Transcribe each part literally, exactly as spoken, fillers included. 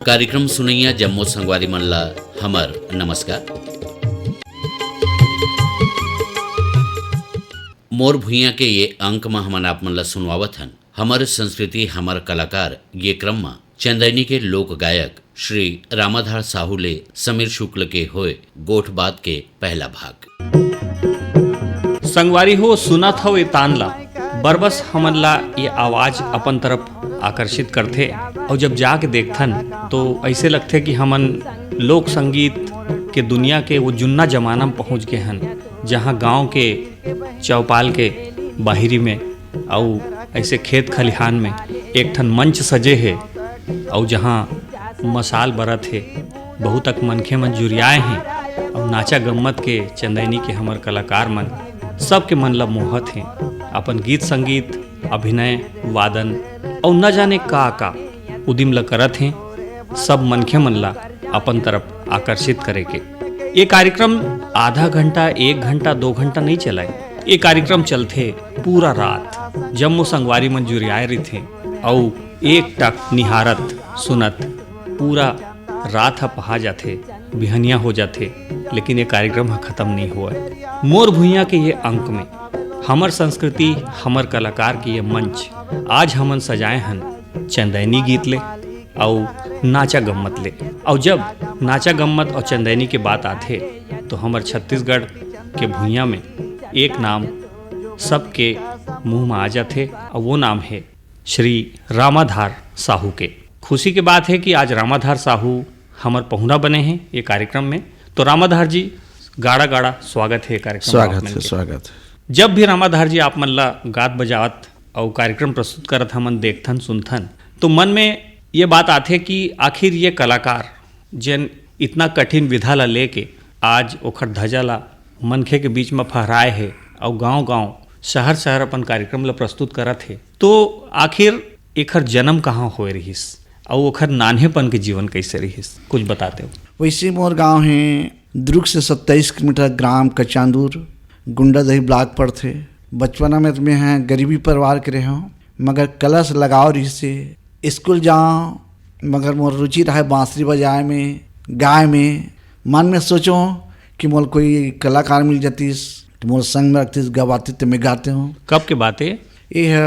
कार्यक्रम सुनइया जम्मो संगवारी मन ला हमर नमस्कार। मोर भुइयां के ये अंक म हमन आप मन ला सुनवावत हन हमर संस्कृति हमर कलाकार। ये क्रम म चंदैनी के लोक गायक श्री रामाधार साहू ले समीर शुक्ल के होय गोठ बात के पहला भाग। संगवारी हो, सुनत हव ए तान ला, बरबस हमन ला ये आवाज अपन तरफ आकर्षित करथे। अउ जब जाके देखथन, तो ऐसे लगथे कि हमन लोक संगीत के दुनिया के वो जुन्ना जमाना में पहुंच गए हन, जहां गांव के चौपाल के बाहिरी में अउ ऐसे खेत खलिहान में एक ठन मंच सजे हे, अउ जहां मसाल बरत हे, बहुत अक मनखे मन जुरियाए हें, अउ नाचा गम्मत के चंदैनी के हमर कलाकार मन सबके मन ला मोहत हें। अपन गीत संगीत, अभिनय, वादन अउ न जाने का का उदिम ला करत हें, सब मनखे मन ला अपन तरफ आकर्षित करे के। ये कार्यक्रम आधा घंटा, एक घंटा, दो घंटा नहीं चलाए। ये कार्यक्रम चलथे पूरा रात। जम्मो संगवारी मन जुरियाए रहिथे अउ एक टक निहारत सुनत पूरा रात ह पहा जाथे, बिहनिया हो जाथे, लेकिन ये कार्यक्रम ह खत्म नहीं होवय। मोर भुइयां के ये अंक में हमर संस्कृति, हमर कलाकार के ये मंच आज हमन सजाए हन चंदैनी गीत ले अउ नाचा गम्मत ले। अउ जब नाचा गम्मत अउ चंदैनी के बात आथे, तो हमर छत्तीसगढ़ के भुइयां में एक नाम सबके मुंह में आ जाथे, अउ वो नाम हे श्री रामाधार साहू के। खुशी के बात हे कि आज रामाधार साहू हमर पहुना बने हें ये कार्यक्रम में। तो रामाधार जी, गाड़ा गाड़ा स्वागत हे कार्यक्रम में आप स्वागत मन हे, के। स्वागत हे। जब भी रामाधार जी आप मन ला गात बजावत अउ कार्यक्रम प्रस्तुत करत हमन देखथन सुनथन, तो मन में ये बात आथे कि आखिर ये कलाकार जेन इतना कठिन विधा ला लेके आज ओखर धजा ला मनखे के बीच म फहराए हे अउ गांव-गांव, शहर-शहर अपन कार्यक्रम ला प्रस्तुत करत हे, तो आखिर एखर जन्म कहाँ होए रिहिस अउ ओखर नान्हेपन के जीवन कइसे रिहिस, कुछ बताते हो? वैसे मोर गांव हे दुर्ग से सत्ताईस किलोमीटर, ग्राम कचांदूर, गुंडादही ब्लॉक पड़थे। बचपना में तो मैं ह गरीबी परिवार के रहे हूँ, मगर कला से लगाव रिहिस हे। स्कूल जाओ, मगर मोर रुचि रहे बांसुरी बजाए में, गाए में। मन में सोचो कि मोल कोई कलाकार मिल जातीस, तो मोर संग में रखतीस, गवातीस, तो मैं गाते हूँ। कब के बात हे? ये ह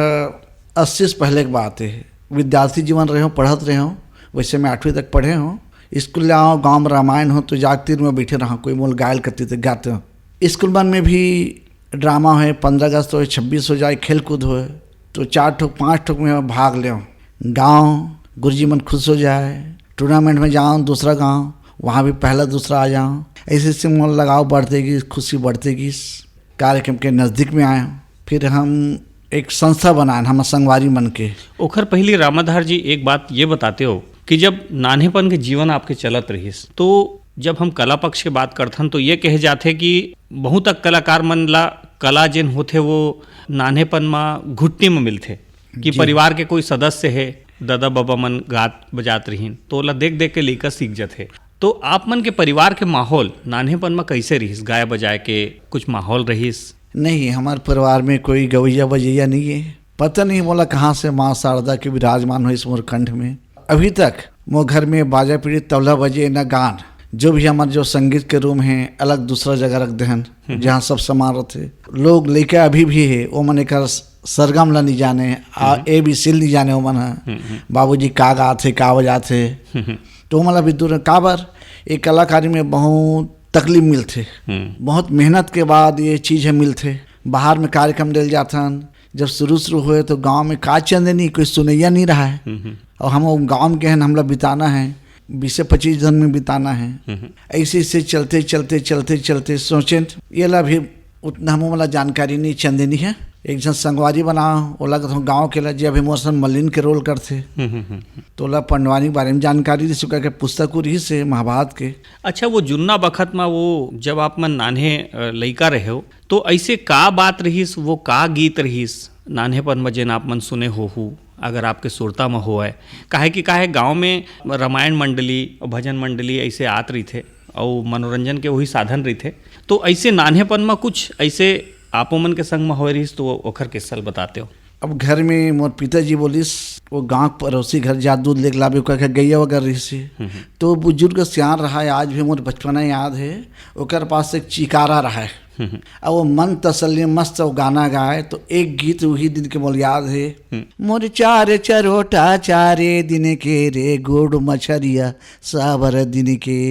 अस्सी से पहले के बात हे। विद्यार्थी जीवन रहे हूँ, पढ़त रहे हूँ, वैसे मैं आठवीं तक पढ़े हूँ। स्कूल जाओ, गाँव में रामायण हो, तो जागतीर में बैठे रहा, कोई मोल गायल करती तो गाते हूँ। स्कूल मन में भी ड्रामा होए, पंद्रह अगस्त होए, छब्बीस हो जाए, खेल कूद होए, तो चार ठोक, पाँच ठोक में भाग लेव। गाँव गुरुजी मन खुश हो जाए, टूर्नामेंट में जाओ दूसरा गाँव, वहाँ भी पहला दूसरा आ जाओ। ऐसे ऐसे मोर लगाव बढ़ते गिस, खुशी बढ़ते गिस। कार्यक्रम के नजदीक में आए, फिर हम एक संस्था बनाए, हम संगवारी मन के। ओखर पहली रामाधार जी, एक बात ये बताते हो कि जब नान्हेपन के जीवन आपके चलत रहिस, तो जब हम कला पक्ष के बात करथन, तो ये कहे जाथे कि बहुत अक कलाकार मन ला कला जेन होथे, वो नान्हेपन म घुट्टी म मिलथे कि जी। परिवार के कोई सदस्य हे, ददा बबा मन गात बजात रहिन, तो ओला देख देख के लइका सीख जथे। तो आप मन के परिवार के माहौल नान्हेपन म कइसे रिहिस? गाय बजाए के कुछ माहौल रहिस? नहीं, हमारे परिवार में कोई गवैया बजैया नहीं है। पता नहीं मोला कहाँ से माँ शारदा के विराजमान होइस मोर कंठ में। अभी तक मोर घर में बाजा पीढ़ी, तबला बजे न गान, जो भी हमारे जो संगीत के रूम हैं, अलग दूसरा जगह रख दे हन, हम्म। जहाँ सब सामान रहते। लोग लइका अभी भी है, वो मन एकर सरगम ला नहीं जाने, आ, हम्म। A B C नहीं जाने वो मन ह। हम्म, हम्म। बाबूजी का गात हे, का बजात हे। हम्म, हम्म। तो वो मन ला भी दूर, काबर ये कलाकारी में बहुत तकलीफ मिलथे। हम्म। बहुत मेहनत के बाद ये चीज है मिलथे। बाहर में कार्यक्रम देल जाथन, जब शुरू शुरू होए तो गांव में का चंदे नहीं, कोई सुनैया नहीं रहा है। हम्म, हम्म। और हम वो गांव में गए हैं, हमला बिताना है, बीसे पच्चीस जन में बिताना है। हम्म। ऐसे ऐसे चलते चलते चलते चलते सोचें, ये ला भी उतना हमो ला जानकारी नहीं, चंदे नहीं है। एक झन संगवारी बनाओ, ओला कथों गांव के ला, जे अभी मोर सन मलिन के रोल करथे। हम्म, हम्म, हम्म। तो ओला पंडवानी के बारे में जानकारी रिहिस, ओकर के पुस्तक रिहिस हे महाभारत के। अच्छा, वो जुन्ना बखत म वो जब आप मन नान्हे, अ, लइका रहे हो, तो ऐसे का बात रहिस, वो का गीत रहिस नान्हेपन म जेन आप मन सुने होहू, अगर आपके सुरता म होवय? काहे कि, काहे गांव में रामायण मंडली, भजन मंडली ऐसे आत रहिथे, अउ मनोरंजन के वही साधन रहिथे। तो ऐसे नान्हेपन म कुछ ऐसे आपो मन के संग म होए रहिस, तो ओखर किस्सा ल बताते हो। अब घर में मोर पिताजी बोलिस, वो गांव के पड़ोसी घर जा दूध लेके लाबे, ओकर घर गैया वगैरह रहिस हे। तो बुजुर्ग सियान रहा है, आज भी मोर बचपना याद है। ओकर पास एक चिकारा रहा है। अब वो मन तसल्ली मस्त वो गाना गाए, तो एक गीत वही दिन के मोर याद है। मोर चार चरोटा चारे दिन के रे, गोड़ मछरिया साबर दिन के।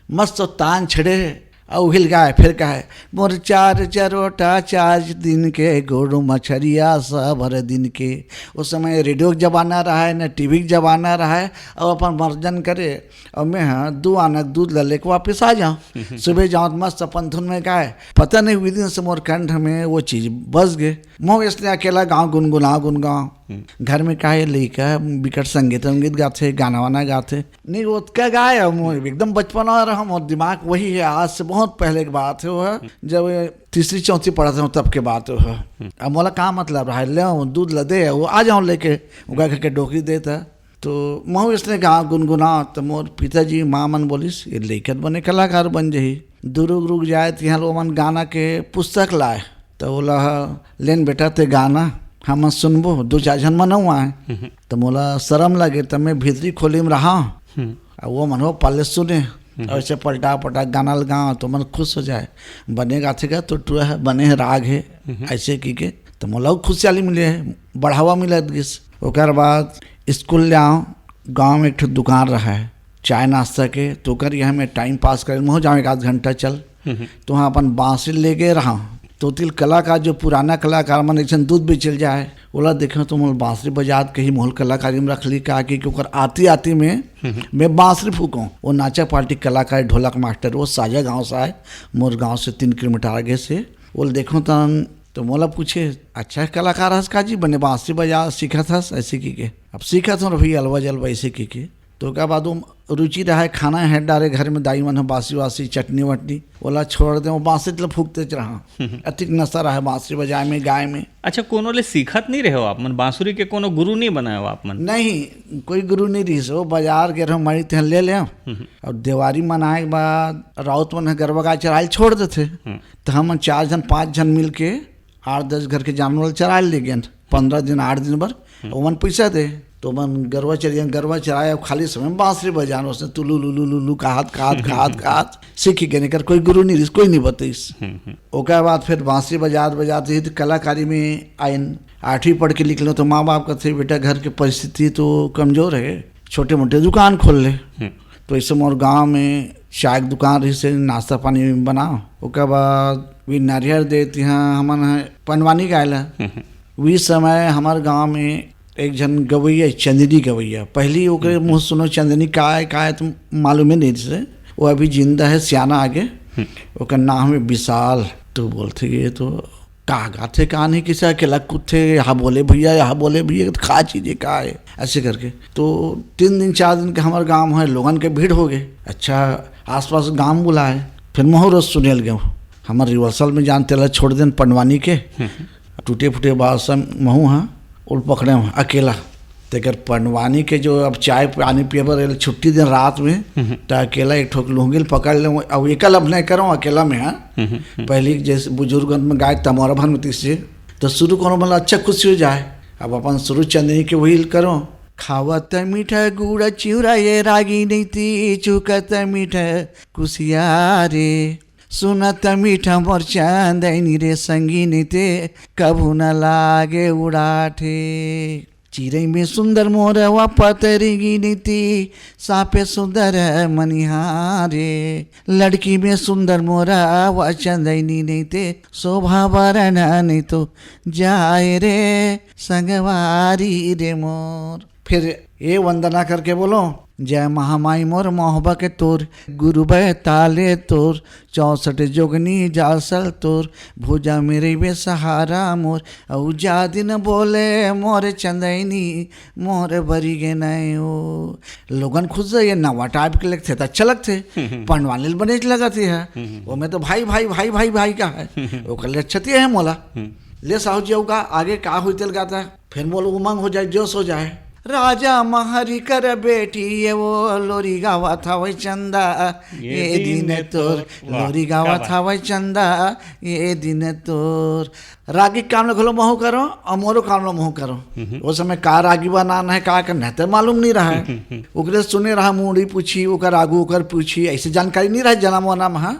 मस्त तान छड़े, अउ हिल गाए, फिर कहे, मोर चार चरोटा चार दिन के, गोड़ मछरिया साबर दिन के। उस समय रेडियो के जमाना रहा है, न टीवी के जमाना रहा है। अब अपन मर्जन करे, और मैं, हाँ, दो आनक दूध ल लेके वापस आ जाऊँ। सुबह जाऊँ तो मस्त अपन धुन में गाए। पता नहीं, वही दिन से मोर कंठ में वो चीज बस गए। मोह इसने अकेला गाँव गुनगुना गुनगाँव। घर में का है, लइका बिकट संगीत, संगीत गाथे, गाना वाना गाथे। नहीं, ओतका गाय है, मोर एकदम बचपना रहा, मोर दिमाग वही है, आज से बहुत पहले की बात है वो, जब तीसरी चौथी पढ़त हूँ तब के बात हो। अब मोला का मतलब रहा है, ले दूध ल दे, वो आ जाऊँ लेके, वो गाय के डोकरी देता। तो महू इसने गाँव गुनगुना, तो मोर पिताजी माँ मन बोलिस, ये लइकन बने कलाकार बन जही। दुरुग रुक जाए, तिहाँ लोग मन गाना के पुस्तक लाए, तो बोला, लेन बेटा, ते गाना, हम सुनबो, दो चार झन मन हुआ है। तो मोला शर्म लगे, तब मैं भीतरी खोली में रहा। अब वो मन हो पहले सुने, और ऐसे पलटा पलटा गाना लगाओ, तो मन खुश हो जाए। बने गाथे का तो टुआ है, बने है राग है, ऐसे की के, तो मोला वो खुशहाली मिले है, बढ़ावा मिलत गिस। ओकर बाद स्कूल ले आओ, गाँव में एक ठो दुकान रहा है चाय नाश्ता के, तो ओकर यहाँ मैं टाइम पास करे, मैं हो जाऊँ एक आध घंटा चल। तो वहाँ अपन बांसुरी ले गए रहा। तो तिल कलाकार, जो पुराना कलाकार मन एक झन दूध बेचल जाए, ओला देखे तो मोल बांसुरी बजात कही मोल कलाकारी में रख ली का, कि ओकर आती आती में मैं बांसुरी फूकूं। वो नाचा पार्टी कलाकार, ढोलक मास्टर, वो साजा गांव से आए, मोर गांव से तीन किलोमीटर आगे से। ओला देखो तन तो मोला पूछे, अच्छा कलाकार हस का जी, बने बांसुरी बजा सीखत हस, ऐसे की के। अब सीखत हूँ भैया, अलवा जलवा ऐसे की के। तो ओकर बाद वो रुचि रहा है, खाना है डारे घर में, दाई मन ह बासी वासी चटनी वटनी, ओला छोड़ दे, वो बांसुरी ल फूकते रहा। अतिक नशा रहा है बांसुरी बजाए में, गाय में। अच्छा, कोनो ले सीखत नहीं रहे हो आप मन? बांसुरी के कोनो गुरु नहीं बनाए हो आप मन? नहीं, कोई गुरु नहीं रहिस। वो बाजार के रहो, मारी तेह ले ले। और देवारी मनाए के बाद राउत मन ह गरबा गाय चराइल छोड़ देथे। तो हम चार झन, पांच झन मिल के आठ दस घर के जानवर चराइल ले गेन, पंद्रह दिन, आठ दिन बर। ओमन पैसा दे, तो ओमन गरवा चरियन, गरवा चराए, अब खाली समय में बांसुरी बजान, उसने तुलू लुलू लुलू कहत, कहत, कहत, कहत सीखी गेन। एकर कोई गुरु नहीं रिस, कोई नहीं बतईस। ओकर बाद फिर बांसुरी बजात बजात ही तो कलाकारी में आइन। आठवीं पढ़ के निकलो तो माँ बाप कहते, बेटा, घर के परिस्थिति तो कमजोर है, छोटे मोटे दुकान खोल ले। तो ऐसे मोर गांव में चाय के दुकान रहिस हे, नाश्ता पानी बनाओ। ओकर बाद भी नारियर दे, तिहाँ हमन ह पंडवानी गाय ला। वही समय हमर गांव में एक झन गवैया, चंदनी गवैया, पहली ओकरे मुंह सुनो, चंदनी का है, का है, तुम मालूम ही नहीं से। वो अभी जिंदा है, सियाना आगे। ओकर नाम है विशाल। तो बोलते, ये तो का गाथे, का नहीं, किसे अकेला कुत्थे, यहाँ बोले भैया, यहाँ बोले भैया, तो का चीज है, का है, ऐसे करके। तो तीन दिन, चार दिन के हमारे गांव है, लोगन के भीड़ हो गए। अच्छा, आसपास गांव बुलाए, फिर महू रोज सुने लगे। हमारे रिवर्सल में जान तेला छोड़ देन पंडवानी के, टूटे फूटे बाल सब महू हाँ, उल पकड़े हूँ अकेला। तेकर पंडवानी के जो अब चाय पानी पिए बर छुट्टी दिन रात में, तो अकेला एक ठोक लुंगी ल पकड़ ले, अब एकल अब नहीं करो, अकेला में, हाँ। पहली जैसे बुजुर्ग में गाय तमोरा भर में तीस, तो शुरू कोनो मतलब अच्छा खुशी हो जाए। अब अपन शुरू चंदनी के वही करो। खावत मीठा गुड़ चिउरा ये रागी नीति, चुकत मीठा कुसिया रे। सुनत मीठा मोर चंदैनी रे संगी नीते, कभू न लागे उड़ाठे। चिरई में सुंदर मोरवा पतरी गिनती, सापे सुंदर मनिहारे। लड़की में सुंदर मोरवा चंदैनी नीते, शोभा बरन नहीं तो जाए रे संगवारी रे मोर। फिर ये वंदना करके बोलो। जय महामाई मोर मोहबा के तोर, गुरु बैताले तोर, चौसठ जोगनी जासल तोर, भुजा मेरे वे सहारा मोर, अउ जा दिन बोले मोर चंदैनी, मोर बरी गे नयो। लोगन खुश है, ये नवा टाइप के लगथे त अच्छा लगथे। पंडवानी ल बनेच लगत हे। ओमे तो भाई भाई भाई भाई भाई का है, ओकर ले अच्छा ते है मोला। ले साहू जी, अउ का आगे का होई तेल गाता, फिर मोला उमंग हो जाए, जोश हो जाए। राजा महरी कर बेटी ये वो लोरी गावत हवय चंदा, ये दिन तोर। वाह, लोरी गावत हवय चंदा, ये दिन तोर। रागी काम ल घलो महू करो और मोरो काम ल महू करो। वो समय का रागी बनाना है, का करना है, तो मालूम नहीं रहा है। ओकरे सुने रहा मुड़ी पूछी, ओकर आगू ओकर पूछी, ऐसे जानकारी नहीं रहा जनम वनम हा।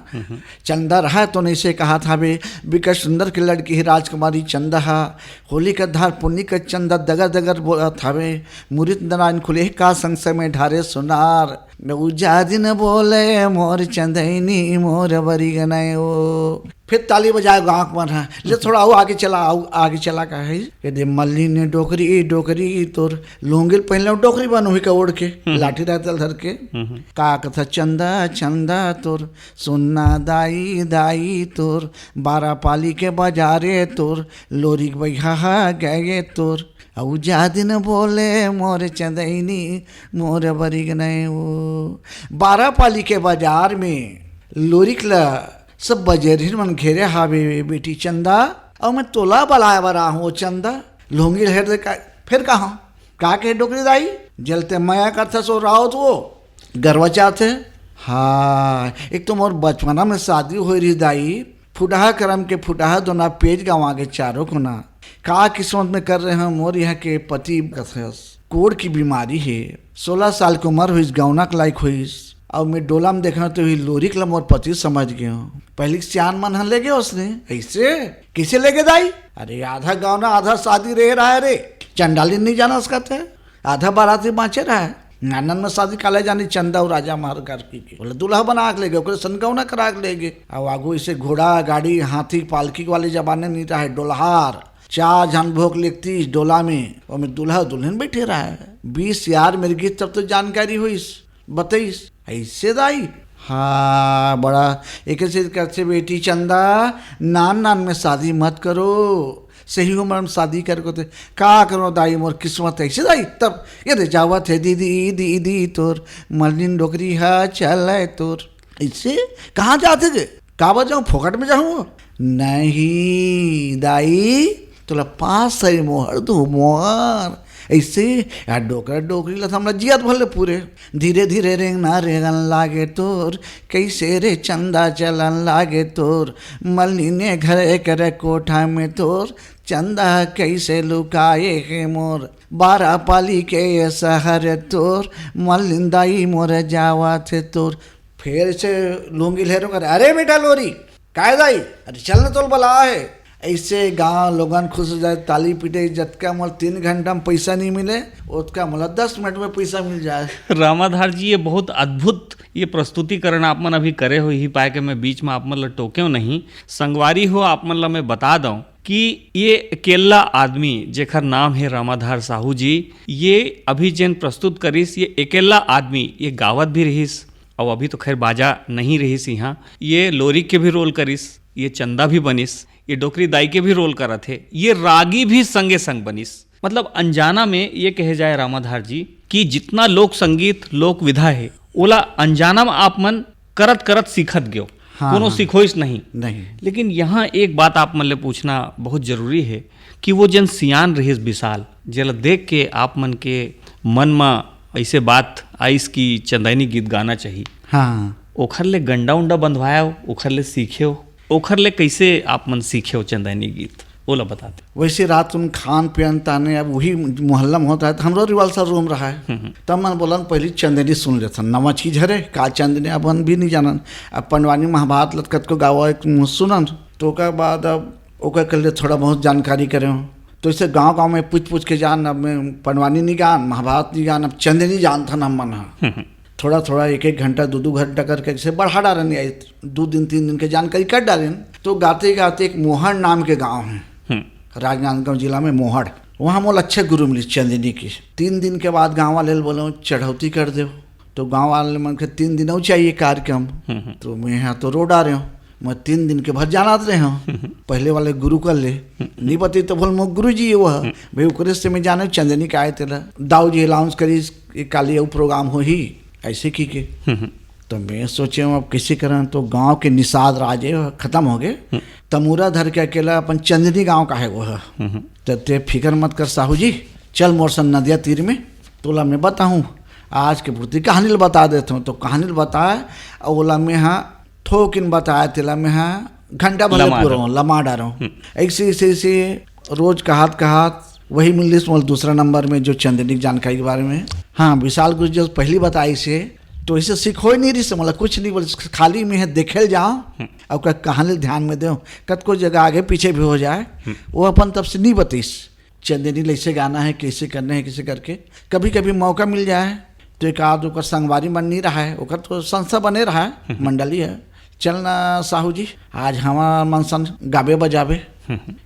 चंदा रहा तो नहीं से कहा था बे, बिकट सुंदर के लड़की है राजकुमारी चंदा हा। होली का धार पुन्नी का चंदा दगर दगर बोलत हवे। मुरित नारायण खुले का संग समय ढारे सुनार। न उजा दिन बोले मोर चंदैनी मोर बरी गनय ओ। फिर ताली बजाए गाँव के मन है, ले थोड़ा आओ आगे चला, आओ आगे चला का है। ये दे मल्ली ने डोकरी, डोकरी तोर लुंगिल पहले डोकरी बन हुई का ओढ़ के, लाठी रहतल धर के। का कथा चंदा, चंदा तोर सुन्ना दाई, दाई तोर बारा पाली के बजारे तोर लोरिक बैहा गए तोर। अउ जा दिन बोले मोर चंदैनी मोर बरिग नय ओ। बारा पाली के बाजार में लोरिक ल सब बजेरहिन मन घेरे हावे बेटी चंदा। अउ मैं तोला बलाए बर आहूँ ओ चंदा। लोंगी हेर दे का, फिर कहा का कहे डोकरी दाई, जलते मया करथस ओ रावत वो गरवा चाहथे। हाँ, एक तो मोर बचपना में शादी होई रही दाई, फुटहा करम के फुटहा दोना पेज गंवा के चारों कोना। का किस्मत में कर रहे हैं मोर यहाँ के पति कथस। कोढ़ की बीमारी है, सोलह साल की उम्र हुई, गौना के लायक हुई। अब मैं डोला में देखा तो ही लोरिक ला मोर पति समझ गए हूँ। पहले सियान मन हन ले गए उसने, ऐसे कैसे ले गए दाई? अरे आधा गौना आधा शादी रह रहा है रे, चंडाली नहीं जाना उसका थे। आधा बाराती बाँचे रहा है। नानन में शादी काले जानी चंदा और राजा मार कर की के। बोले दूल्हा बना के ले गए, ओकरे सन गौना करा के ले गए। अब आगू इसे घोड़ा गाड़ी हाथी पालकी वाले जमाने नहीं रहा है, डोलहार। चार झन भोग लेती डोला में, ओमे दूल्हा दुल्हन बैठे रहा है। बीस यार मेरे गीत तब तो जानकारी हुई, बताइस ऐसे दाई। हाँ, बड़ा एक चीज करते बेटी चंदा, नान नान में शादी मत करो। सही उम्र में शादी करके तो का करो दाई, मोर किस्मत ऐसे दाई। तब ये दे जावत है दीदी, दीदी तोर मलिन डोकरी हा चल तोर। ऐसे कहाँ जाते थे? का बजाऊँ, फोकट में जाऊँ? नहीं दाई, तोला पास सही मोहर दो मोहर। ऐसे यार डोकरा डोकरी ला हमला जियत भले पूरे। धीरे धीरे रेंगना रेंगन लागे तोर, कैसे रे चंदा चलन लागे तोर। मलिने घर एक रे कोठा में तोर, चंदा कैसे लुकाए हे मोर। बारा पाली के ये शहर तोर, मलिन दाई मोर जावा थे तोर। फिर से लूंगी लहरों कर, अरे बेटा लोरी, काय दाई, अरे चल न तोल बला है। ऐसे गांव लोगन खुश हो जाए, ताली पीटे, जतका मोल तीन घंटा में पैसा नहीं मिले, ओतका मोला दस मिनट में पैसा मिल जाए। रामाधार जी, ये बहुत अद्भुत ये प्रस्तुतिकरण आप मन अभी करे हो, यही पाए के मैं बीच में आप मन ला टोकेव नहीं। संगवारी हो, आप मन ला मैं बता दऊं कि ये अकेला आदमी जेकर नाम है रामाधार साहू जी, ये अभी जेन प्रस्तुत करिस, ये अकेला आदमी ये गावत भी रहिस, अउ अभी तो खैर बाजा नहीं रहिस इहाँ, ये लोरी के भी रोल करिस, ये चंदा भी बनिस, ये डोकरी दाई के भी रोल करत हे, ये रागी भी संगे संग बनिस। मतलब अनजाना में ये कहे जाए रामाधार जी कि जितना लोक संगीत, लोक विधा हे, ओला अनजाना में आप मन करत करत सीखत गयो, हाँ, कोनो हाँ। सिखोइस नहीं। नहीं। लेकिन यहाँ एक बात आप मन ले पूछना बहुत जरूरी है कि वो जन सियान रहिस विशाल, जेला देख के आप मन के मन म ऐसे बात आइस कि चंदैनी गीत गाना चाहिए, हाँ। ओखर ले गंडा उंडा बंधवाया हो, ओखर ले सीखे हो, ओखर ले कैसे आप मन सीखे हो चंदैनी गीत, ओला बताते। वैसे रात उन खान पियन ताने, अब वही मोहल्ला में होता है, तो हमरो रिवाल सा रूम रहा है। हम्म, हम्म। तब मन बोलन, "पहली चंदैनी सुन लेथन, नवा चीज हरे, का चंदैनी अपन भी नहीं जानन।" अब पंडवानी महाभारत लत कतको गावा एक मुँह सुनन, तो ओकर बाद अब ओकर के लिए थोड़ा बहुत जानकारी करे हो। तो इसे गांव गांव में पूछ पूछ के जान, अब मैं पंडवानी नहीं जान, महाभारत नहीं जान, अब चंदैनी जानथन हम मन हा। हम्म, हम्म। थोड़ा थोड़ा एक एक घंटा, दो दो घंटा करके जैसे बढ़ा डालन, या दो दिन, तीन दिन के जानकारी कर डालन। तो गाते गाते एक मोहड़ नाम के गांव है, हम्म। राजनांदगांव जिला में मोहड़, वहाँ मोला अच्छे गुरु मिली चंदैनी की। तीन दिन के बाद गांव वाले बोले, "चढ़ौती कर दो।" तो गांव वाले मन के तीन दिन और चाहिए कार्यक्रम। हम्म, हम्म। तो मैं यहाँ तो रो डारे हूँ, मैं तीन दिन के भर जानत रहे हूँ। पहले वाले गुरु कर ले, नहीं बते तो बोल, "मोर गुरु जी ये वो है।" भाई, ओकरे से मैं जाने चंदैनी का आए तेला। दाऊ जी अनाउंस करिस, "ये काली अउ प्रोग्राम होही," ऐसे की के। हम्म, हम्म। तो मैं सोचे हूँ, अब कैसे करन, तो गांव के निषाद राज है, खत्म हो गए। हम्म। तमूरा धर के अकेला अपन चंदैनी गांव का है वो है। हम्म, हम्म। तो ते फिकर मत कर साहू जी, चल मोर संग नदिया तीर में, तोला मैं बताहूँ, आज के पुरती कहानी ल बता देथों। तो कहानी ल बताए, अउ ओला मैं हा थोकिन बताए, तेला मैं हा घंटा भर ले लमा पूरा डारो। हूँ, लमा डारो। ऐसे, ऐसे, ऐसे रोज कहात, कहात वही मिलिस मोला दूसरा नंबर में, जो चंदनी के जानकारी के बारे में। हाँ, विशाल गुरु जी पहली बताइस हे, तो ऐसे सीख होय नहीं रहिस, मतलब कुछ नहीं बोलिस, खाली मैं हा देखे ल जाओ, अउ ओकर कहानी ल ध्यान में देव, कतको जगह आगे पीछे भी हो जाए, वो अपन तब से नहीं बतिस। चंदनी ल ऐसे गाना है, कैसे करना है, कैसे करके। कभी कभी मौका मिल जाए तो एक आध ओकर संगवारी मन नहीं रहा है, ओकर तो संस्था बने रहा है, मंडली है। चल ना साहू जी, आज हमार मन सन गाबे बजाबे,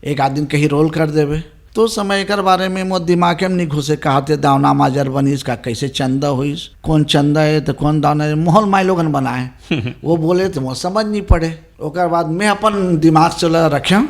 एक आध दिन कहीं रोल कर देबे। तो समय एकर बारे में मोर दिमाग में नहीं घुसे, कहा ते दावना माजर बनिस का, कैसे चंदा होइस, कौन चंदा है तो कौन दावना है, माहौल माई लोगन बनाए। वो बोले तो मोर समझ नहीं पड़े। ओकर बाद मैं अपन दिमाग चला रखें,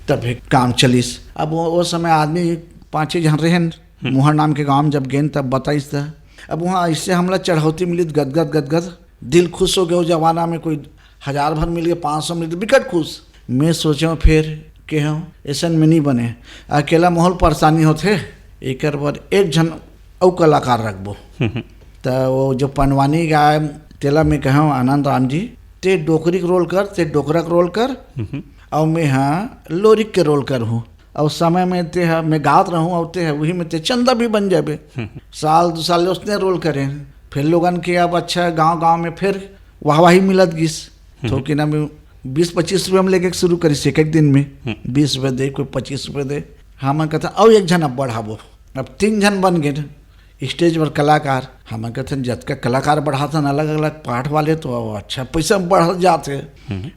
तब एक काम चलिस। अब वो, वो समय आदमी पाँच छः झन रहेन, मुहर नाम के गांव में जब गेन तब बताइस त। अब वहाँ इससे हमला चढ़ौती मिली त गदगद गदगद, दिल खुश हो गया। उस जमाना में कोई हजार भर मिल गया, पाँच सौ मिल गया, बिकट खुश। मैं सोचें फिर के हम ऐसन में नहीं बने, अकेला माहौल परेशानी होथे, एकर बर एक झन अउ कलाकार रखबो। त वो जो पंडवानी गाय तेला मैं कहें आनंद राम जी, ते डोकरी के रोल कर, ते डोकरा के रोल कर, अउ मैं हा लोरिक के रोल कर हूँ। अउ समय में ते हा, मैं गात रहूँ अउ ते हा, वही में ते चंदा भी बन जाबे। साल दो साल ले उसने रोल करे। फिर लोगन के अब अच्छा गांव गांव में फिर वाहवाही मिलत गिस। तो कि नाम बीस पच्चीस रुपये में लेके शुरू करिस एक एक दिन में। बीस रुपये दे, कोई पच्चीस रुपये दे। हमन कहथन अउ एक झन अब बढ़ाबो, अब तीन झन बन गए स्टेज पर कलाकार। हमन कहथन जतका कलाकार बढ़ाथन अलग अलग पाठ वाले, तो अब अच्छा पैसा बढ़त जात हे।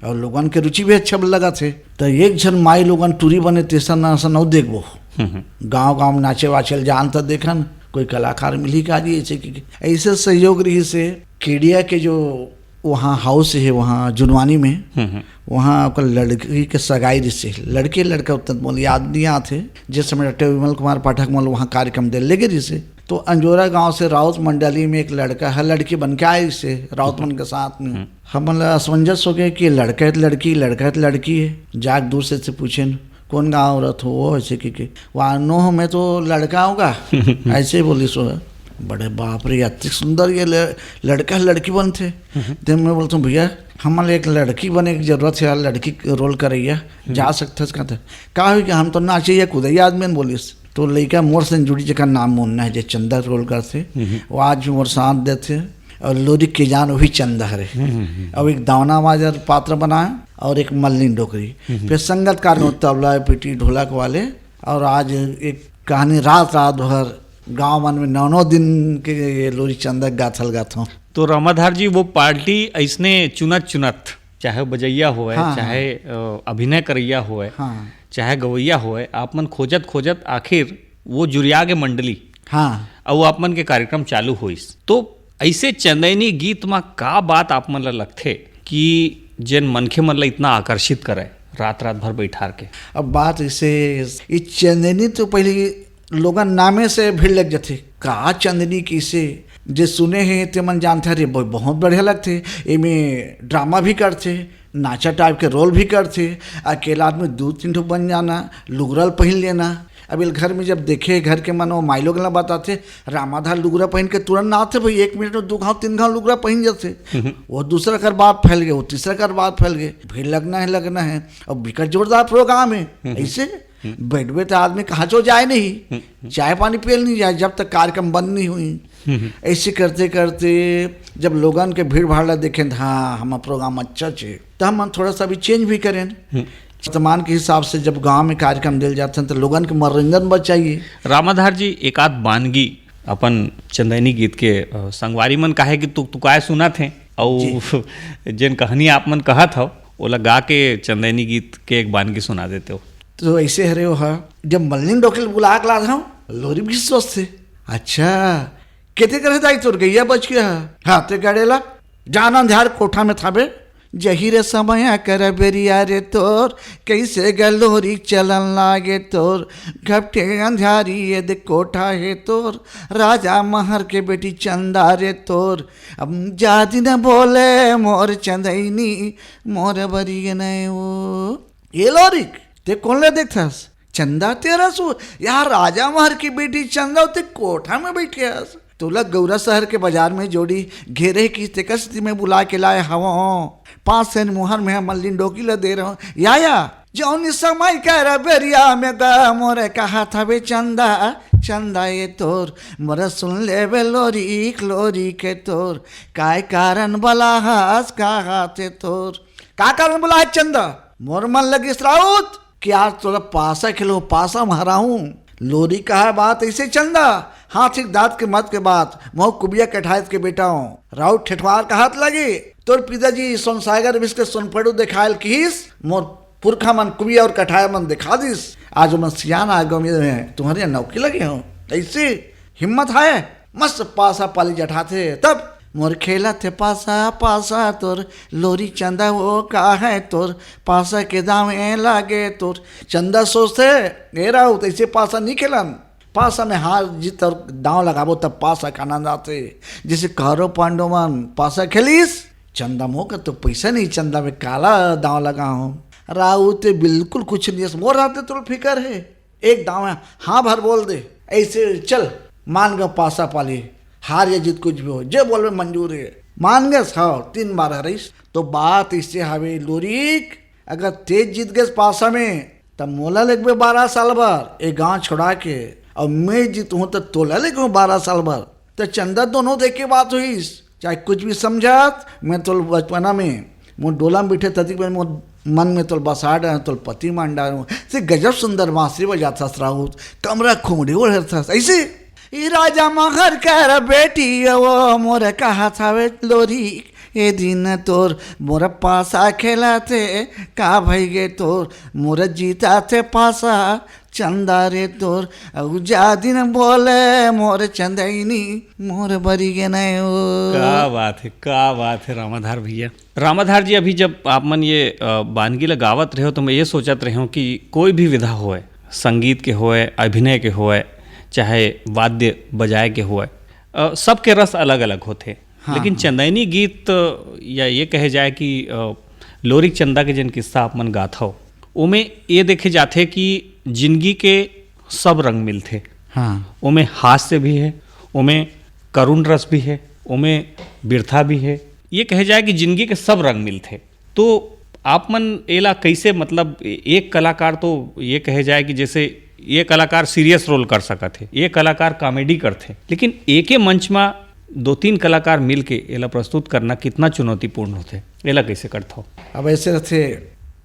और लोगन के रुचि भी अच्छा लगत हे। तो एक झन माई लोगन टूरी बने, तेसन असन अउ देखबो। गांव गांव में नाचे वाचे ल जान त देखन, कोई कलाकार मिली का जी, ऐसे कि ऐसे सहयोग रहिस हे। केडिया के जो वहाँ हाउस हे, वहाँ जुनवानी में, वहाँ ओकर लड़की के सगाई रहिस हे। लड़के लड़का उतना मोला याद नहीं आत हे, जिस समय डॉक्टर विमल कुमार पाठक मोला वहाँ कार्यक्रम दे लेगे रहिस हे। तो अंजोरा गांव से राउत मंडली में एक लड़का हे, लड़की बन के आए रहिस हे राउत मन के साथ में। हमन ला असमंजस हो गए कि लड़का है तो लड़की, लड़का है तो लड़की है। जाके दूर से, से पूछेन, कौन गांव रहिथो? वो ऐसे कि, कि वहाँ नो, मैं तो लड़का हूँ का, ऐसे बोलिस। बड़े बाप रे, अति सुंदर ये ल-, लड़का लड़की बनथे। ते मैं बोलथों, भैया, हमन ला एक लड़की बने के जरूरत हे यार, लड़की रोल करइया, जा सकथस का? का होही कि हम तो नाचइया कूदइया आदमी हन, बोलिस। तो लइका मोर से जुड़ी, जेकर नाम मुन्ना हे, जे चंदा रोल करथे, वो आज भी मोर साथ देथे। और लोरिक के जान वही चंदा हरे। और एक दावना माजर पात्र बनाए और एक मल्लिन डोकरी। फिर संगत कार में तबला, पीटी, ढोलक वाले। और आज एक कहानी रात रात भर गांव मन में नौ नौ दिन के ये लोरी चंदा गाथल गाथों। तो रामाधार जी, वो पार्टी ऐसने चुनत चुनत, चाहे वो बजैया होवे, हाँ, चाहे, अ, अभिनय करैया होवे, हाँ। चाहे गवैया होवे, आप मन खोजत खोजत आखिर वो जुरिया के मंडली, हाँ। अउ आप मन के कार्यक्रम चालू होइस। तो ऐसे चंदैनी गीत म का बात आप मन ला लगथे कि जेन मनखे मन ला इतना आकर्षित करे रात रात भर बैठार के? अब बात इसे, ये चंदैनी तो पहले लोगन नामे से भीड़ लग जाथे। का चंदनी किसे जे सुने हे ते मन जानथे, अरे ब-, बहुत बढ़िया लगथे, एमे ड्रामा भी करथे, नाचा टाइप के रोल भी करथे, अकेला आदमी दू तीन ठो बन जाना, लुगरा ल पहिन लेना। अब इल घर में जब देखे, घर के मन वो माई लोग ला बताथे, रामाधार लुगरा पहिन के तुरंत ना आथे भाई, एक मिनट में दू घाव तीन घाव लुगरा पहिन जाथे। वो दूसरा कर बात फैल गए, वो तीसरा कर बात फैल गए, भीड़ लगना है, लगना है। अब बिकट जोरदार प्रोग्राम है, ऐसे बैठबे तो आदमी कहाँ चो जाए नहीं, चाय पानी पियल नहीं जाए जब तक कार्यक्रम बंद नहीं हुई। ऐसे करते करते जब लोगन के भीड़ भाड़ ला देखें, हाँ, हमार प्रोग्राम अच्छा छे, तो हम थोड़ा सा भी चेंज भी करें। वर्तमान के हिसाब से जब गांव में कार्यक्रम दिल जाते हैं, तो लोगन के मनोरंजन बचाइए। रामाधार जी, एक आध बानगी अपन चंदैनी गीत के, अ, संगवारी मन काहे कि तुक तुकाए सुनत हे, अउ जी। जेन कहानी आप मन कहत हव, ओला गा के चंदैनी गीत के एक बानगी सुना देते हो। तो ऐसे हरे हो, हाँ, जब मल्लिन डोकरी ल बुला के लात हव, लोरी भी स्वस्थ हे। अच्छा, केते करे दाई तोर गैया बच गया? हाँ, ते गड़ेला, जान अंधार कोठा में थाबे। जही रे समय कर बेरिया रे तोर, कैसे गलोरी चलन लागे तोर, घपटे अंधारी ये दे कोठा हे तोर, राजा महर के बेटी चंदा रे तोर। अब जादी न बोले मोर चंदैनी, मोर बरिए नय वो। ये लोरिक, ते कोन ले देखथस? चंदा तेरा सु यार, राजा महर की बेटी चंदा, ते कोठा में बैठे हस। तोला गौरा शहर के बाजार में जोड़ी घेरे की तेकर सेती मैं बुला के लाए हवं। पाँच सेर मोहर में मल्लिन डोकी ल दे रहूं। या, या, जौन समय कर बेरिया में गा मोरे कहा था बे चंदा, चंदा ये तोर, मोरे सुन ले बे लोरी, लोरी के तोर, काय कारण बला हस कहा थे तोर। का कारण बला हस चंदा? मोर मन लगिस राउत कि आज तोला पासा खेलो, पासा में हराऊं। लोरी कहा बात ऐसे चंदा, हाथ एक दांत के मत के बात, मोर कुबिया कठायत के बेटा हूं। राउत ठेठवार का हाथ लगे, तोर पिताजी सोनसागर बिस के सोनपड़ू देखायल किहिस, मोर पुरखा मन कुबिया और कठाया मन दिखा दिस। आज मैं सियान आ गो में तुम्हारे नौकी लगे हूं। ऐसे हिम्मत है, मस्त पासा पाली जठाथे। तब मोर खेला थे पासा, पासा तोर, लोरी चंदा वो का है तोर, पासा के दावे लागे तोर। चंदा सोचथे, ए राउत, ऐसे पासा नहीं खेलन। पासा में हार जीत और दांव लगाबो, तब पासा का आनंद आथे। जैसे कौरव पांडव मन पासा खेलिस, चंदा मोर कर तो पैसा नहीं, चंदा में काला दांव लगाहूं। राउत बिल्कुल कुछ नहीं, मोर रहते तो फिकर है। एक दांव है, हाँ भर बोल दे, ऐसे चल, मान गे पासा पाली, हार या जीत कुछ भी हो, जे बोलबे मंजूर है। मान गे, हाँ, तीन बार हरइस। तो बात इससे हवे लोरिक, अगर तें जीत गेस पासा में, तब मोला लेगबे बारह साल भर ए गांव छोड़ा के, और मैं जीतहूं तो तोला लेगहूं बारह साल भर। तो चंदा दोनों देख के बात होइस, चाहे कुछ भी समझत, मैं तो बचपना में मोर डोला में बैठे ततिक में मोर मन में तोल बसा डारूं, तोल पति मान डारूं। से गजब सुंदर बांसुरी बजाथस राउत, कमरा खोमड़ी ओढ़थस। ऐसे ई राजा महर कर बेटी वो मोर कहा थावे लोरी, ए दिन तोर मोर पासा खेला थे, का भई गे तोर मोर जीता थे पासा, चंदा रे तोर, अउ जा दिन बोले मोर चंदैनी, मोर बरी गे नयो। क्या बात है, क्या बात है रामाधार भैया। रामाधार जी, अभी जब आप मन ये, अ, बानगी ल गावत रहे हो, तो मैं ये सोचत रहे हूँ कि कोई भी विधा होय, संगीत के होय, अभिनय के होय, चाहे वाद्य बजाए के होय, अ, सबके रस अलग-अलग होथे। हाँ, लेकिन हाँ। चंदैनी गीत, अ, या ये कहे जाए कि, अ, लोरिक चंदा के जेन किस्सा आप मन गाथव, ओमे ये देखे जाथे कि जिंदगी के सब रंग मिलथे। हाँ। ओमे हास्य भी है, ओमे करुण रस भी है, ओमे बिरथा भी है। ये कहे जाए कि जिंदगी के सब रंग मिलथे। तो आप मन एला कैसे, मतलब, ए-, एक कलाकार तो ये कहे जाए कि जैसे ये कलाकार सीरियस रोल कर सकत हे, ये कलाकार कॉमेडी करथे, लेकिन एके मंच मा दो तीन कलाकार मिलके एला प्रस्तुत करना कितना चुनौतीपूर्ण होथे, एला कैसे करथव? अब ऐसे रथे,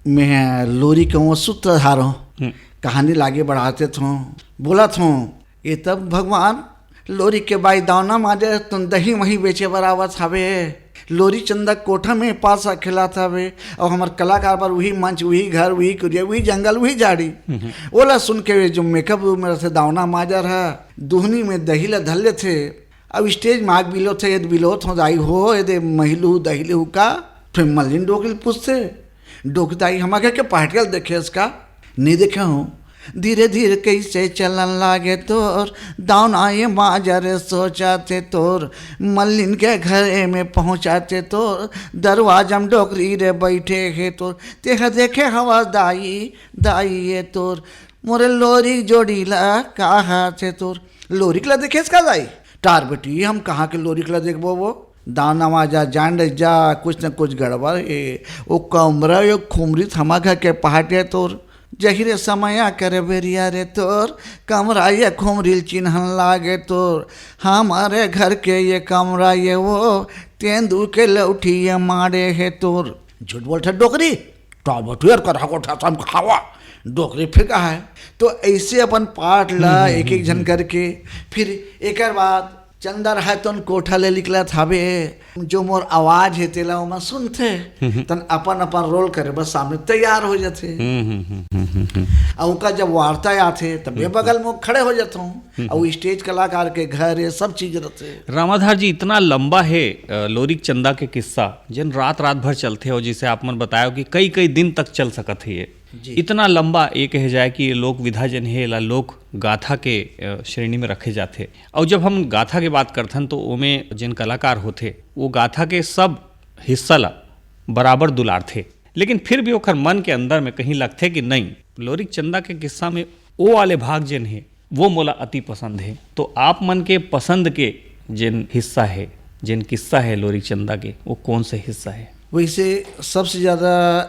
मैं लोरी के वो सूत्रधार हूँ, हम्म। कहानी लागे बढ़ाते थो, बोला थो, ये तब भगवान लोरी के बाई दावना माजे तुम दही वही बेचे बर आवत हवे। लोरी चंदा कोठा में पासा खेलात हवे, और हमर कलाकार बर वही मंच, वही घर, वही कुरिया, वही जंगल, वही झाड़ी। हम्म। ओला सुन के जो मेकअप रूम में रथे दावना माजर ह, दुहनी में दही ला धर लेथे। अब स्टेज में आग बिलोथे, यदि बिलोत हो दाई हो, यदि महिलू दहिलू का, फिर मलिन डोकरी पूछथे, डोकरी दाई, हमर घर के पहाटिया ल देखे हस का? नहीं देखे हूँ। धीरे धीरे कैसे चलन लागे तोर, दावना ये माजर सोचाथे तोर, मल्लिन के घरे में पहुँचाथे तोर, दरवाजा में डोकरी रे बैठे हे तोर, तेह देखे हवा दाई, दाई ये तोर, मोरे लोरी जोड़ी ला कहाथे तोर। लोरिक ला देखेस का दाई? टार बेटी, हम कहाँ के लोरिक ला देखबो वो? दावना माजर जान डे जा, कुछ न कुछ गड़बड़ हे। ओ कमरा यो खुमरी थमा घर के पहाटे तोर। जहिरे समय करे बेरिया रे तोर, कमरा ये खुमरी ल चिन्हन लागे तोर। हमारे घर के ये कमरा ये वो, तेंदू के लौठी ये मारे हे तोर। झूठ बोलथे डोकरी, टाल बटुअर कर हको ठसम खावा, डोकरी फेंका है। तो ऐसे अपन पाठ ला हम्म, हम्म, एक एक झन हम्म। करके, फिर एकर बाद चंदा रहा तन कोठा ले निकलत हवे, जो मोर आवाज हे तेला ओमा सुनथे, हम्म। तन अपन अपन रोल करे बर सामने तैयार हो जाथे। हम्म, हम्म, हम्म, हम्म, हम्म, हम्म। अउ ओकर जब वार्ता आथे, तब ये हम्म, बगल में खड़े हो जाथों। हम्म। अउ स्टेज कलाकार के घर, ये सब चीज रहथे। रामाधार जी, इतना लंबा हे, अ, लोरिक चंदा के किस्सा, जेन रात रात भर चलथे, और जैसे आप मन बतायो कि कई कई दिन तक चल सकत हे ये। जी। इतना लंबा, ये कहे जाए कि ये लोक विधा जेन हे, एला लोक गाथा के, अ, श्रेणी में रखे जाथे। और जब हम गाथा के बात करथन, तो ओमे जेन कलाकार होथे, वो गाथा के सब हिस्सा ला बराबर दुलारथे, लेकिन फिर भी ओकर मन के अंदर में कहीं लगथे कि नहीं, लोरिक चंदा के किस्सा में वो वाले भाग जेन हे, वो मोला अति पसंद हे। तो आप मन के पसंद के जेन हिस्सा हे, जेन किस्सा हे लोरिक चंदा के, वो कौन से हिस्सा हे? वैसे सबसे ज्यादा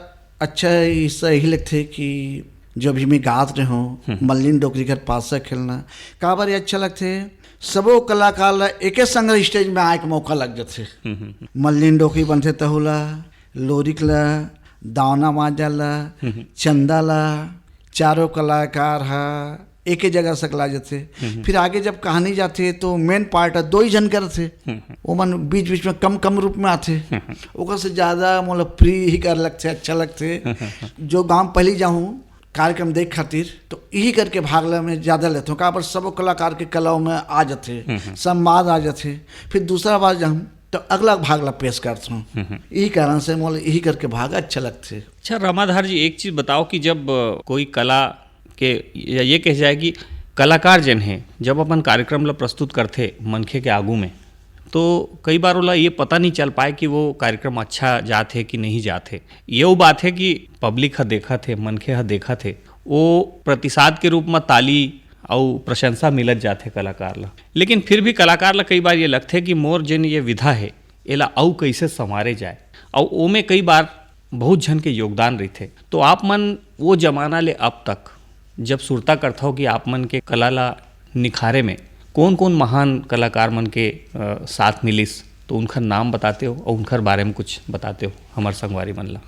अच्छा हिस्सा यही लगथे कि जो अभी मैं गात रहे हूँ, हम्म। मल्लिन डोकरी घर पासा खेलना, काबर ये अच्छा लगथे, सबो कलाकार ला एके संग स्टेज में आए के मौका लग जाथे। हम्म, हम्म, हम्म। मल्लिन डोकरी बनथे तहु ला, लोरिक ला, दावना मांजा ला, हम्म, हम्म। चंदा ला, चारों कलाकार हा एके जगह सकला जथे। हम्म। फिर आगे जब कहानी जाथे तो मेन पार्ट दो ही झन करथे, हम्म। ओमन बीच बीच में कम कम रूप में आथे। हम्म। ओकर से ज्यादा मोला प्रिय ही कर लगथे, अच्छा लगथे। हम्म। जो गांव पहली जाहूँ कार्यक्रम देख खातिर, तो यही करके भाग ला मैं ज्यादा लेथों, काबर सबो कलाकार के कला में आ जाथे, हम्म। संवाद आ जाथे। फिर दूसरा बार जाहूँ तो अगला भाग ला पेश करथों। हम्म। यही कारण से मोला यही करके भाग अच्छा लगथे। अच्छा रामाधार जी, एक चीज बताओ कि जब अ, कोई कला के, या ये कह जाए कि कलाकार जेन हे, जब अपन कार्यक्रम ला प्रस्तुत करथे मनखे के आगू में, तो कई बार ओला ये पता नहीं चल पाए कि वो कार्यक्रम अच्छा जात हे कि नहीं जात हे। ये वो बात हे कि पब्लिक ह देखत हे, मनखे ह देखत हे, वो प्रतिसाद के रूप में ताली अउ प्रशंसा मिलत जाथे कलाकार ला। लेकिन फिर भी कलाकार ला कई बार ये लगथे कि मोर जेन ये विधा हे, एला अउ कइसे संवारे जाए, अउ ओमे कई बार बहुत झन के योगदान रहिथे। तो आप मन वो जमाना ले अब तक जब सुरता करथव कि आप मन के कला ला निखारे में कौन-कौन महान कलाकार मन के, अ, साथ मिलिस, तो उनकर नाम बताते हो और उनकर बारे में कुछ बताते हो हमर संगवारी मन ला।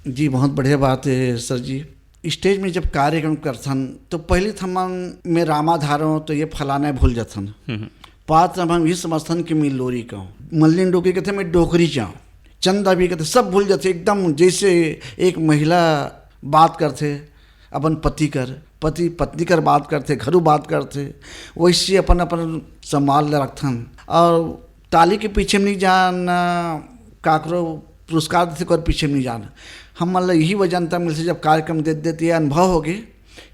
जी, बहुत बढ़िया बात है सर जी। स्टेज में जब कार्यक्रम करथन, तो पहली थमन में रामाधार हो, तो ये फलाना भूल जाथन। हम्म, हम्म। पात्र हम ये समझथन कि मैं लोरी का हूँ, मल्लिन डोकरी कहते मैं डोकरी का हूँ, चंदा भी कहते, सब भूल जाते एकदम। जैसे एक महिला बात करते अपन पति कर, पति पत्नी कर बात करते, घरू बात करते, वैसे अपन अपन संभाल ले रखथन। और ताली के पीछे में नहीं जान, काकरो पुरस्कार देते कर पीछे में नहीं जान। हम मतलब यही वजह अंतर मिलसे जब कार्यक्रम दे देते, ये अनुभव हो गए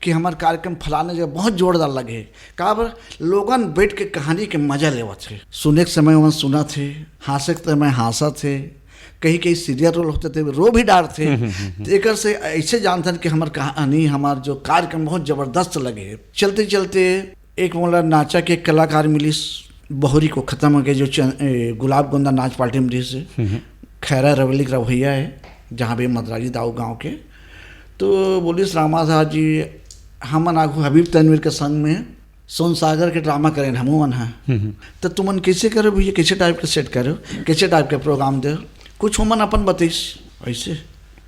कि हमार कार्यक्रम फलाने जगह बहुत जोरदार लगे। काबर लोगन बैठ के कहानी के मजा लेवत हे, सुने के समय ओमन सुनत हे, हाँसे के समय हाँसत हे, कहीं कहीं सीरियस रोल होते थे रो भी डारथे। हम्म, हम्म, हम्म। तो एकर से ऐसे जानथन कि हमार कहानी, हमार जो कार्यक्रम बहुत जबरदस्त लगे। चलते चलते एक मोला नाचा के कलाकार मिलिस, बहुरी को खत्म हो गए, जो चन-, ए, गुलाब गोंदा नाच पार्टी में रहिस हे। हम्म। खैरा रवेली के रवैया है, जहाँ भी मदराजी दाऊ गाँव के। तो बोलिस रामाधार जी, हमन आगू हबीब तनवीर के संग में सोनसागर के ड्रामा करेन हमू मन ह। हम्म, हम्म। तो तुमन कैसे करो भैया, कैसे टाइप के सेट करो, कैसे टाइप के प्रोग्राम दो, कुछ ओमन अपन बतैस, ऐसे,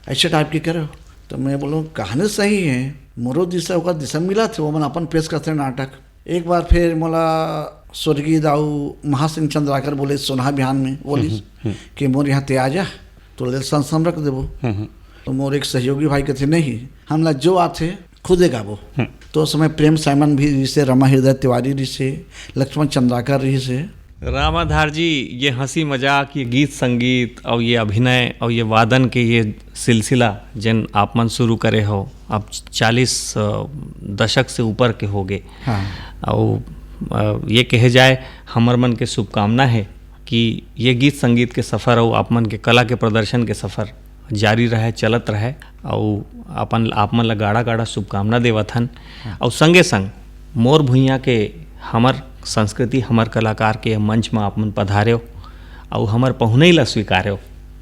ऐसे टाइप के करो। तो मैं बोलूँ कहानी सही है, मोरो दिशा ओकर दिशा मिला थे, ओमन अपन पेश करते नाटक। एक बार फिर मोला स्वर्गीय दाऊ महासिंह चंद्राकर बोले सोनहा बिहान में बोलिस हम्म, हम्म। कि मोर यहाँ ते आ जा, तो ले संसम रख देबो। हम्म, हम्म। तो मोर एक सहयोगी भाई कहते नहीं, हमला जो आथे खुदे गाबो। हम्म। तो उस समय प्रेम साइमन भी रहिस हे, रमा हृदय तिवारी रहिस हे, लक्ष्मण चंद्राकर रहिस हे। रामाधार जी, ये हंसी मजाक, ये गीत संगीत और ये अभिनय और ये वादन के ये सिलसिला जेन आप मन शुरू करे हो, अब चालीस, अ, दशक से ऊपर के हो गए। हाँ। और, अ, ये कहे जाए, हमर मन के शुभकामना है कि ये गीत संगीत के सफर और आप मन के कला के प्रदर्शन के सफर जारी रहे, चलत रहे। और अपन, आप मन ला गाड़ा गाड़ा शुभकामना देवत हन। हाँ। और संगे संग मोर भुइयां के हमर संस्कृति, हमर कलाकार के मंच में आप मन पधारेव और हमर पहुनई ला स्वीकारेव,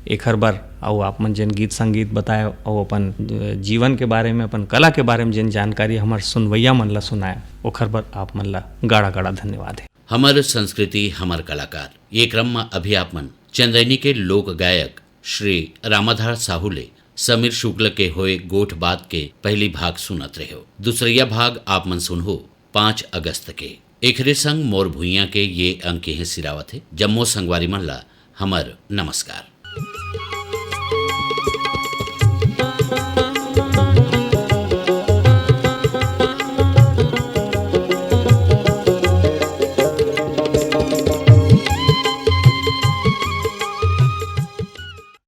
एखर बर, अउ आप मन जेन गीत संगीत बताएव अउ अपन, अ, जीवन के बारे में, अपन कला के बारे में जेन जानकारी हमर सुनवैया मन ला सुनाएव, ओखर बर आप मन ला गाड़ा गाड़ा धन्यवाद हे। हमर संस्कृति, हमर कलाकार, ये क्रम में अभी आप मन चंदैनी के लोक गायक श्री रामाधार साहू ले समीर शुक्ल के होए गोठ बात के पहली भाग सुनत रहे हो। दूसरैया भाग आप मन सुनहो पाँच अगस्त के। एकरे संग मोर भुइयां के ये अंक इहें सिरावत हे। जम्मो संगवारी मन ला हमर नमस्कार।